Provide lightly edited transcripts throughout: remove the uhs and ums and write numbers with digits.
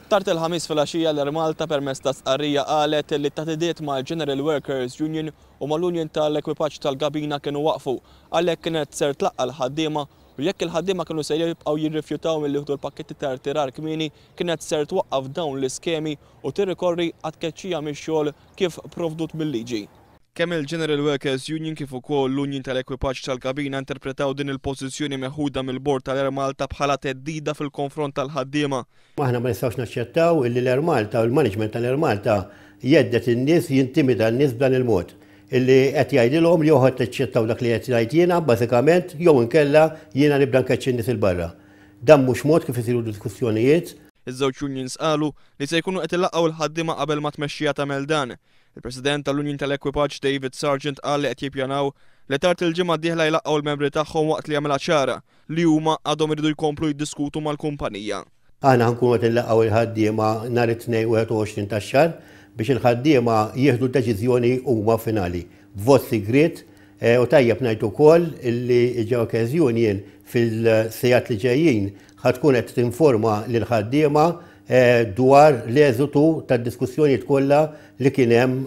Tard il-Ħamis filgħaxija l-Air Malta permezz ta' stqarrija qalet li t-taħdidiet mal-General Workers Union u mal-Union tal-Ekwipaġġ tal-Gabina kienu waqfu, għalhekk kienet ser tlaqqa' l-ħaddiema u jekk il-ħaddiema kienu ser jibqgħu jirrifjutaw milli jieħdu l-pakketti ta' rtirar kmieni kienet ser twaqqaf dawn l-iskemi u tirrikorri għat-tkeċċija mix-xogħol kif provdut mil-liġi. Kemm il-General Workers Union kif ukoll l-Union tal-Ekwipaġġ tal-Kabina interpretaw din il-pożizzjoni meħuda mill-Bord tal-Air Malta bħala theddida fil-konfront tal-ħaddiema. Aħna ma nistgħux naċċettaw illi l-Air Malta u l-management tal-Air Malta jhedded in-nies, jintimida n-nies b'dan il-mod. Illi qed jgħidilhom li jew ħa taċċettaw dak li qed ngħid jiena bażikament jew inkella jiena nibda nkeċċi n-nies 'il barra. Dan mhux mod kif isiru diskussjonijiet. Iż-żewġ unions qalu li se jkunu qed ilaqqgħu l-ħaddiema qabel ma t-tmexxija tagħmel dan. Il-President tal-Union tal-Ekwipaġġ David Sargent qal li qed jippjanaw li tard il-ġimgħa d-dieħla jlaqqgħu l-membri tagħhom waqt li għamilha ċara li huma għadhom iridu jkomplu jiddiskutu mal-kumpanija. Aħna ħa nkunu qed inlaqqgħu l-ħaddiema nhar it-Tnejn 21 tax-xahar biex il-ħaddiema jieħdu d-deċiżjoni huma finali b'vot sigriet u tajjeb ngħid ukoll li l-Workers Union fil-sigħat li ġejjin ħa tkun qed tinforma lill-ħaddiema dwar l-eżitu tad-diskussjonijiet kollha li kien hemm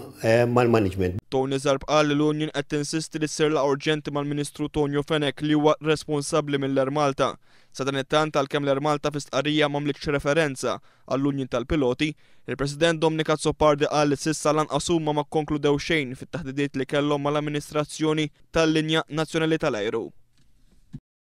mal-management. Tony Zarb qal li l-Union qed tinsisti li ssir laqgħa urġenti mal-Ministru Tonio Fenech li huwa responsabbli mill-Air Malta. Sadanittant għalkemm l-Air Malta fi stqarrija m'għamlitx referenza għall-Union tal-Piloti, il-President Dominic Azzopardi qal li s'issa lanqas huma ma kkonkludew xejn fit-taħdidiet li kellhom mal-amministrazzjoni tal-linja nazzjonali tal-ajru.